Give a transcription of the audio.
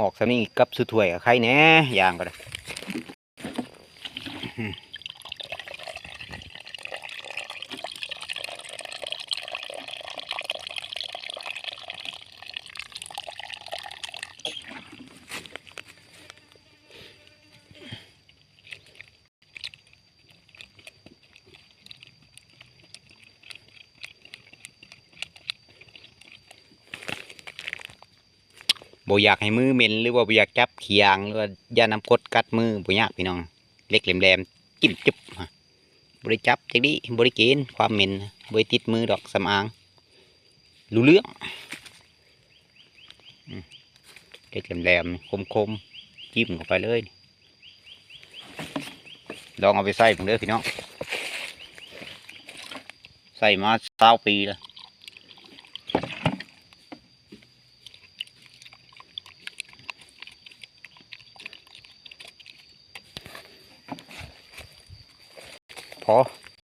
ອອກສ່ຳນີ້ກັບສູ່ຖ້ວຍກໍໄຄແດ່ ຢ່າງກໍໄດ້. ບໍ່ຢາກໃຫ້ມືເໝັນ ຫຼືວ່າບໍ່ຢາກຈັບຂີ້ຢາງ ຫຼືວ່າຢ້ານນ້ຳກົດກັດມື ບໍ່ຍາກພີ່ນ້ອງ. ເຫຼັກແຫຼມໆ ຈິ້ມຈຶບ ບໍ່ໄດ້ຈັບຈັກດີ້ ບໍ່ໄດ້ເກນຄວາມເໝັນ ບໍ່ໄດ້ຕິດມືດອກ ສຳອາງ ຮູ້ເລື່ອງ. ອືມ ເຫຼັກແຫຼມໆ ຄົມໆ ຈິ້ມເຂົ້າໄປເລີຍ. ລອງເອົາໄປໃຊ້ເບິ່ງເດີພີ່ນ້ອງ ໃຊ້ມາຊາວປີແລ້ວ. ພໍ